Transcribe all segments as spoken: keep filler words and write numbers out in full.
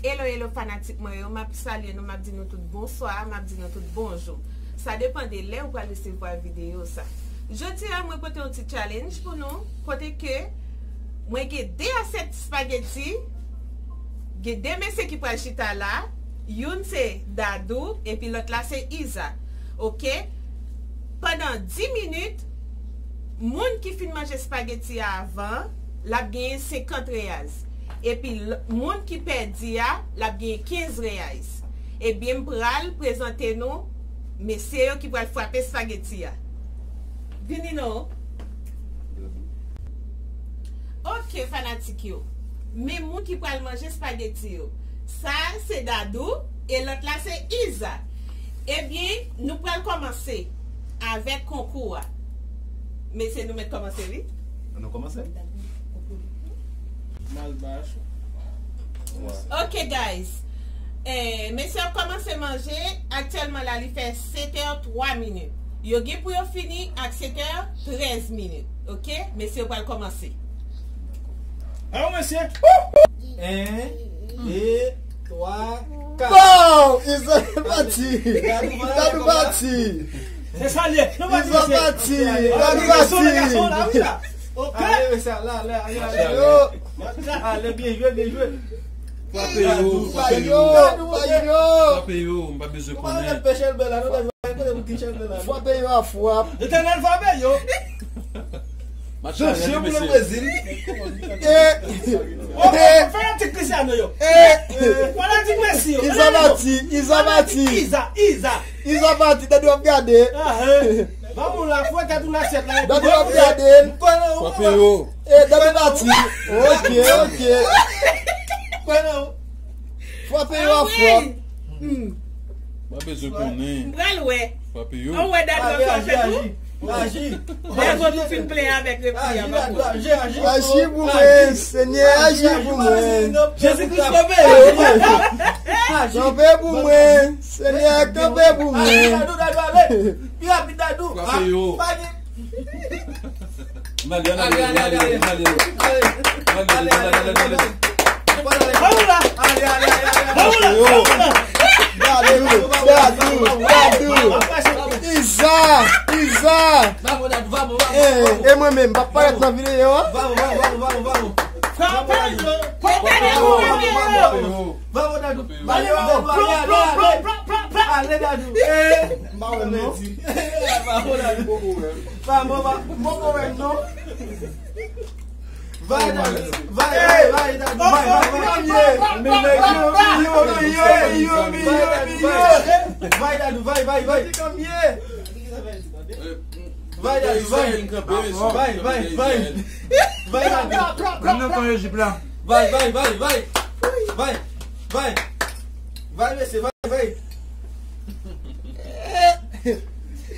Hello, hello, fanatik mwen yo, m ap salye nou, m ap di nou tout bonswa, m ap di nou tout bonjou. Sa depann de lè ou pral resevwa videyo sa. Jodi a, mwen pote yon ti challenge pou nou, kote ke mwen gen de asyèt espageti, gen de mesye ki pral chita la, youn se Dadou, epi lòt la se Iza. Oke? Pandan dis minit, moun ki fin manje espageti a avan, l ap genyen senkant reyaz. Epi l- moun ki pèdi a, l ap genyen kenz reyaz. Ebyen, m pral prezante nou mesye yo ki pral frape espageti a. Vini non. Oke, fanatik yo. Men moun ki pral manje espageti yo. Sa se Dadou e lòt la se Iza. Ebyen, nou pral kòmanse avèk konkou a. Mesye, nou mèt kòmanse, wi. Nou kòmanse? Malbach. Ok, guys. Eh, mesye ap kòmanse manje. Aktyèlman la, li fè sèt è twa minit. Yo gen pou yo fini ak sèt è trèz minit. Ok? Mesye yo pral kòmanse. Alò, mesye. En, de, twa, kat. Bon! Iza pati! Dadou pati! Se sa l ye. Nou pati, mesye. Iza pati! Dadou pati! Gason, gason, la, wi, la. Ok. Ale, mesye, ale, ale, ale, ale. Yo. Ale, byen jwe, byen jwe. Frape yo, frape yo. Frape yo. Frape yo, m pa bezwen konnen. Frape yo a frap. Letènèl frape yo. Match la rèd, wi, mesye. Pou le Brezil. E, oh, e, fanatik Cristiano yo. E, fanatik Messi yo. Iza pati, Iza pati. Iza, Iza. Iza pati, Dadou ap gade. Ah, eh. Vamos la, fwete tou nan asyèt la. Dadou ap gade. Frape yo. E, Dadou pati. Ok, ok. Kwè nan ou. Frape yo a frap. Hmm. M pa bezwen konnen. M pral wè. Frape yo. An wè Dadou ap fè tou. Aji, aji. Lè vòt ou fin plen avèk repli a, m ap wè. Aji pou mwen, Senyè, aji pou mwen. Jezi Kris kanpe. Kanpe pou mwen, Senyè, kanpe pou mwen. Dadou, Dadou, ale. Pi rapid, Dadou. Frape yo. Pa gen. Ale, ale, ale, ale, ale. Ale, ale, ale, ale, ale. Vamos lá. Ale, ale, ale, ale. Vamos lá. Vamos lá. Dadou, Dadou, Dadou. Iza, Iza. Vamos, Dadou, vamos, vamos. E, e mwen menm, m pa parèt nan videyo a. Vamos, vamos, vamos, vamos, vamos. Frape yo. Frape yo. Vamos, Dadou. Ale, Dadou, ale, ale. Ale, Dadou. E, m pa wè non. Vamos, Dadou. Vamos, vamos, vamos, non. Vay, Dadou. Vay, vay, vay, Dadou. Vay, vay, vay. Men nèg yo, yo, yo, yo, yo, yo. Vay, Dadou, vay, vay, vay. Vay, Dadou, vay. Vay, vay, vay. Vay, Dadou. Vin nan kan Ejip la. Vay, vay, vay, vay. Vay, vay. Vay, mesye, vay, vay.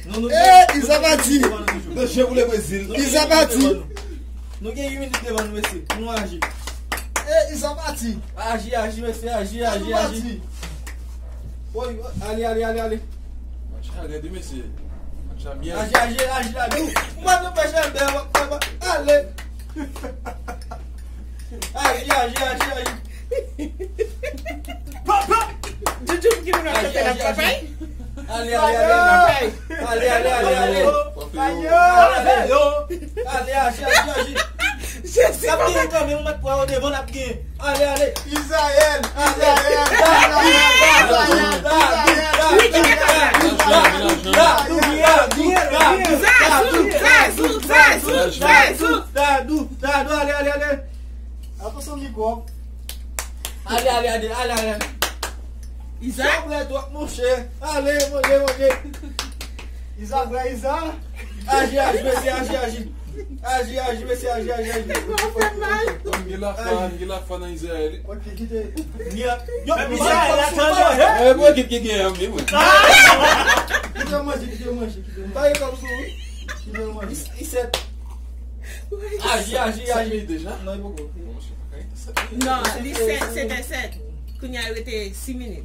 Non, nou gen, eh, Iza pati. Danje pou le Brezil. Iza pati. Nou gen uit minit devan nou, mesye, pou nou aji. Eh, Iza pati. Aji, aji, mesye, aji, aji, aji. Woy, ale, ale, ale, ale. Match la rèd, mesye. Match la byen. Aji, aji, aji, Dadou. Mwen, nou pèche anba, ale. Aji, aji, aji, aji. Pop, pop. Djoudjou ki moun ap chante nan papay. Ale, ale, ale, ale. Ale, ale, ale, ale. Ale, ale, aji, aji, aji. Jezi, n ap gen kanmenm, ou mèt pran yo devan, n ap gen. Ale, ale. Izrayèl, Izrayèl, Izrayèl, Izrayèl, Izrayèl. Zazou, Zazou, Zazou, Zazou, Zazou. Dadou, Dadou, ale, ale, ale. Atansyon, Migwòp. Ale, ale, ale, ale, ale. Iza? Sa prè twòp, monchè. Ale, manje, manje. Iza, prè, Iza. Aji, aji, mesye, aji, aji. Aji, aji, mesye, aji, aji, aji. Nèg la fè mal. M gen lafa, m gen lafa nan Izrayèl. Ok, kite. Ni a, yo, Izrayèl la tande. E, bon, ekip ki genyen, men, mwen. Kite manje, kite manje, kite manje. Kite manje. Isèt. Aji, aji, aji. Sèt minit deja? Non, li poko. Non, li sèt, sèt è sèt. Kounye a, rete sis minit.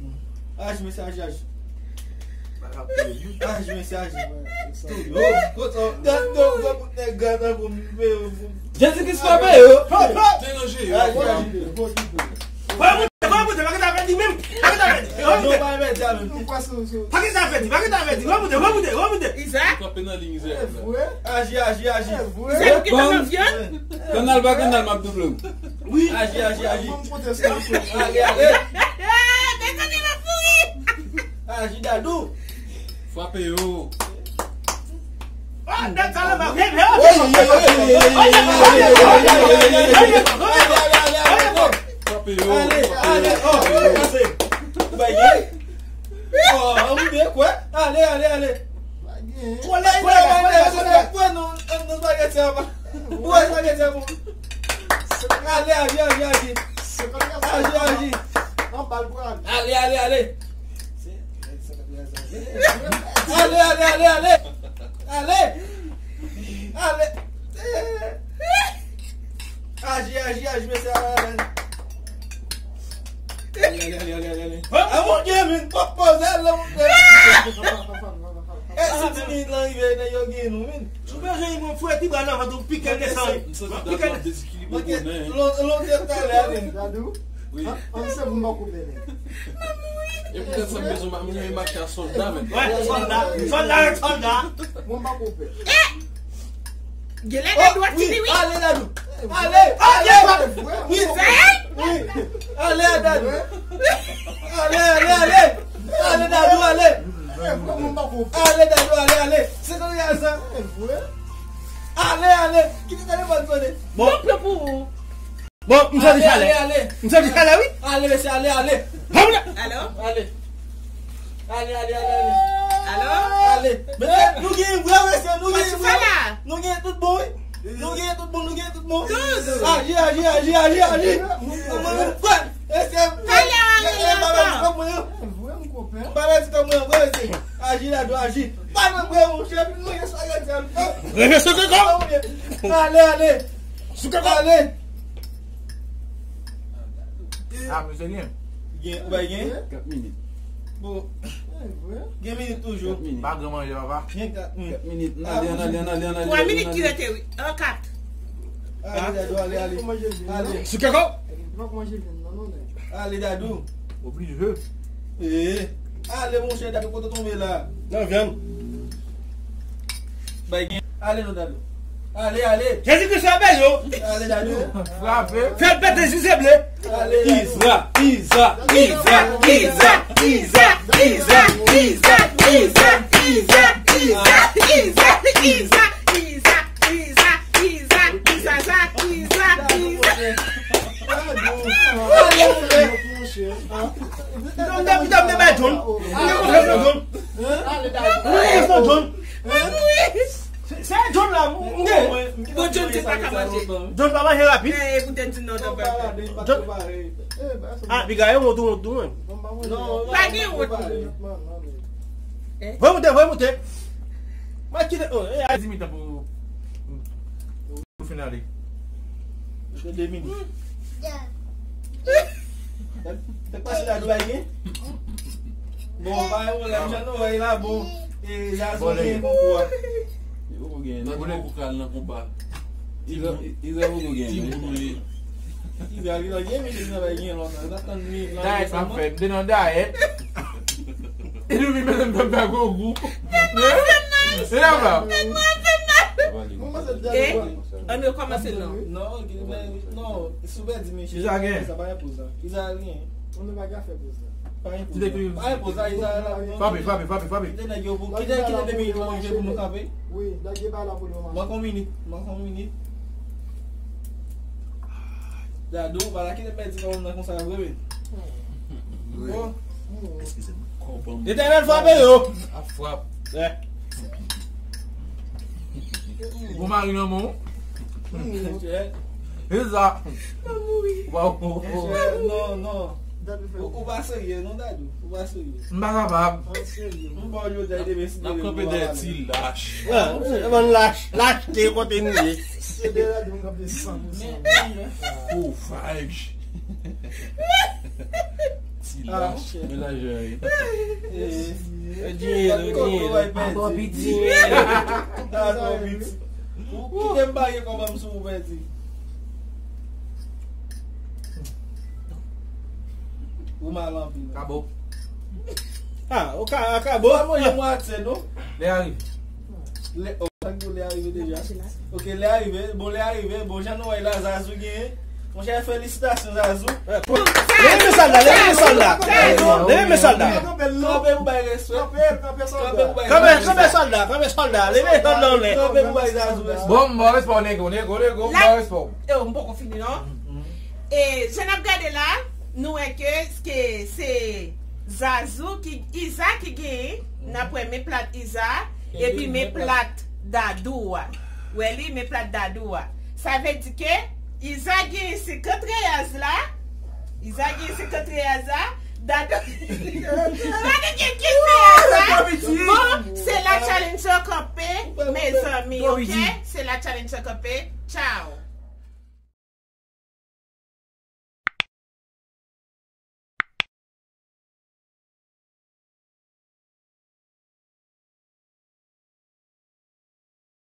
Aji, mesye, aji, aji. Aji, mesye, aji. Tou yo. Kote, gad, gad, gad, nèg gad, gad, gad. Jezi Kris frape yo. Deranje yo. Aji, aji. Fò yo moute, fò yo moute, pa gen sa. Li menm, pa gen afè di. Non, pa gen afè di a menm. Pa gen afè di, pa gen afè di. Remoute, remoute, remoute. Iza? Li kanpe nan liy, Iza. Aji, aji, aji. Iza, ou kite nan vyann? Kanal pa kanal, m ap double w. Wi. Aji, aji, aji. Ale, ale. Men kote l ap mouri. Aji, Dadou. Frape yo. Frape yo. Ale, ale, oh, pase. Bay gen. Oh, an moude, kwè. Ale, ale, ale. Kole, kole, kole, kole. Kwè nou, an nou bagay sa pa. Ou wè sa gen sa bon. Ale, aji, aji, aji. Aji, aji. Ale, ale, ale. Ale, ale, ale, ale. Ale. Ale. Aji, aji, aji, mesye, ale, ale. Ale, ale, ale, ale, ale. A, mon Dye, men, pòp poze la, mon Dye. E si ti minit lan rive, nèg yo gen nou, men. Si w bezwen yon fwèt, li ba nan vant ou, pike desann. Pike. Lon, lon, talè, men. Dadou? Wi. An, an, se pou m pa koupe, men. E poutèt sa m bezwen, m, m, m mache a sòlda, men. Wè, sòlda. Sòlda, sòlda. Mwen m pa koupe. Genlè Dadou ap fini, wi. Ale, Dadou. Ale, ale. Wi, wi. Ale, Dadou. Ale, ale, ale. Ale, Dadou, ale. Ale, Dadou, ale, ale. Se konbyen sa? Ale, ale. Kite telefòn sonnen. Bon. Bon, plan pou ou. Bon, m santi chalè. Ale, ale, ale. M santi chalè, wi. Ale, mesye, ale, ale. Vamos la. Alo? Ale. Ale, ale, ale, ale. Alo? Ale. Men, nou gen vre, mesye, nou gen vre. Nou gen tout bon, wi. Nou gen tout bon, nou gen tout bon. Aji, aji, aji, aji, aji. Mwen, mwen, mwen, mesye. Ale, ale, ale. Mwen, mwen, mwen. Vre, m konprann. Bagay ti tan mwen, vre, mesye. Aji, Dadou, aji. Pa nan vre, monchè, nou gen sa, gen sa. Reve sou koko. Ale, ale. Sou koko. Ale. Ah, men se gen. Gen, ou bay gen? Kat minit. Bon. Gen minit toujou. Kat minit. Pa gen manje, papa. Gen kat minit. Kat minit. N ale, n ale, n ale, n ale. Twa minit ki rete, wi. An, kat. Ale, Dadou, ale, ale. Ale. Sou koko? Ale, Dadou. Oblije. Ee. Ale, monchè, Dadou, kote w tonbe la? Nan vyann. Bay gen. Ale, non, Dadou. Ale, ale. Jezi Kris ap beni w. Ale, Dadou. Frape. Fè l pete, si se ble. Ale, Dadou. Iza, Iza, Iza, Iza. Non, non, non, non, bay John. Mwen gen konfyans nan John. Mwen gen konfyans nan John. Se, se John la, mwen gen. Bon, John te pa ka manje. John pa manje rapid. Eh, poutèt di non, non, pa. John. Ah, piga, e wont, wont, wont. Pa gen wont. Voye moute, voye moute. Mwen kite, oh, eh, di mitan pou Pou fin ale. Gen de minit. Fèk pase la, nou bay gen. Bon, pa yon pwoblèm, jan nou wè la, bon. E, Jason gen konkou a. Li poko gen, li poko al nan konba. Iza, Iza poko gen. Ti boule. Iza, Iza gen, men Iza bay gen lontan. Iza tann minit lan. Dayèt pa fè, m te nan dayèt. E nou vin mete m fè m fè gwo gou. E la, bra. Ann rekòmanse non. Non, non, si w pèdi mesye, sa pa gen poz la. Iza gen. Pa gen poz la. Pa gen poz la, Iza la. Frape, frape, frape, frape. Kite nèg yo pou, kite, kite de minit pou manje pou nou kanpe. Wi, nèg yo pa la pou nou manje. Manke yon minit, manke yon minit. Dadou, pa la kite pèdi kòb nan konsa vre, wi. Bon. Eskize m. Kòb an. Letènèl frape yo. A frap. Bon mari nan men w. Monchè. E sa. Mwen mouri. Waw. Monchè, non, non. Ou, ou pa serye, non, Dadou. Ou pa serye. M pa kapab. M pa serye. M pa jodi a, demen si demen. N ap kanpe dèyè ti lach. Wi, se bann lach, lach te kote nou ye. Se de la, nou kanpe san pou san. Kovaj. Ti lach, men lajè. Genyen, genyen. Ankò piti. Ankò piti. Ou kite m pa gen kòb an m sou ou pèdi. Ou mal anpil. Kabo. Ah, ou ka, kabo. Ou pa manje mwatsè, non? Lè a rive. Lè, oh, sa ki lè a rive deja. Ok, lè a rive. Bon, lè a rive. Bon, jan nou wè la, Zazou genyen. Monchè, felisitasyon, Zazou. Leve men sòlda, leve men sòlda. Leve men sòlda. Kanpe pou bay respè. Kanpe pou bay Kanpe, respè. Kanpe sòlda, kanpe sòlda. Leve sòlda w lè. Kanpe pou bay Zazou respè. Bon, m ba respè w, nego, nego, nego, m ba respè w. E, m poko fini, non. E, jan n ap gade la, nou wè ke, ke se Zazou ki, Iza ki genyen, n ap wè men plat Iza, epi men plat Dadou a. Wè li, men plat Dadou a. Sa vle di ke Iza genyen senkant reyaz la. Iza genyen senkant reyaz la. Dadou. Dadou gen kenz reyaz la. Bon, se la challenge yo kanpe, mezanmi, ok? Se la challenge yo kanpe. Tchao.